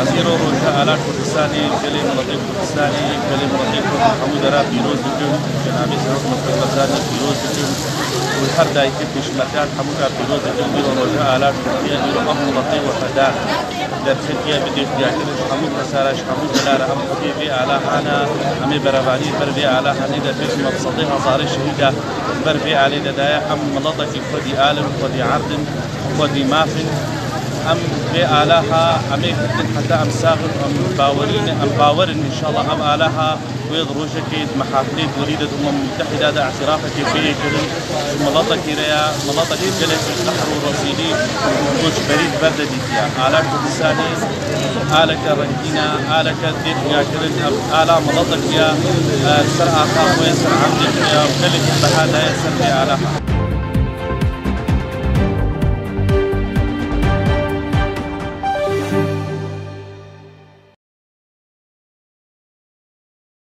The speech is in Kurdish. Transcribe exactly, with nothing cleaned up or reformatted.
Îro roja ala Kurdistanê, gelê miletê Kurdistanê, gelê miletê Kurd hemû dera pîroz dikim, cenabê Serok Mesûd Barzanî pîroz dikim û her dayikê pêşmergeyan hemû ka pîroz dikim. Îro roja ala Kurdî ye, îro ev miletê wefedar derketiye bidê xuyakirin ji hemû kesara, ji hemû delala em xwediyê vê ala hana, em ê berevaniyê ber vê ala hanê de bêjim em sedê hezarê şehîda ber vê alê de daye. Em miletekî xwedî al in, xwedî erd in, xwedî maf in. Em vê alaha, em ê Kurd in heta em sax in, em bawerî ne, em bawer in, înşallah ev alaha wê di rojekê di mehafilê di werî de di Umem Mutehîda de îtirafekê pê yê kirin. Ji miletekî re ya, miletekî gelekî qehr û rezîlî û koçberî di ber de dîtiye. Ala Kurdistanê aleke rengîn e, aleke tê xuyakirin, ev ala miletekî ye, e, ser axa xwe, ser erdê xwe ye û gelekî beha daye ser vê alaha.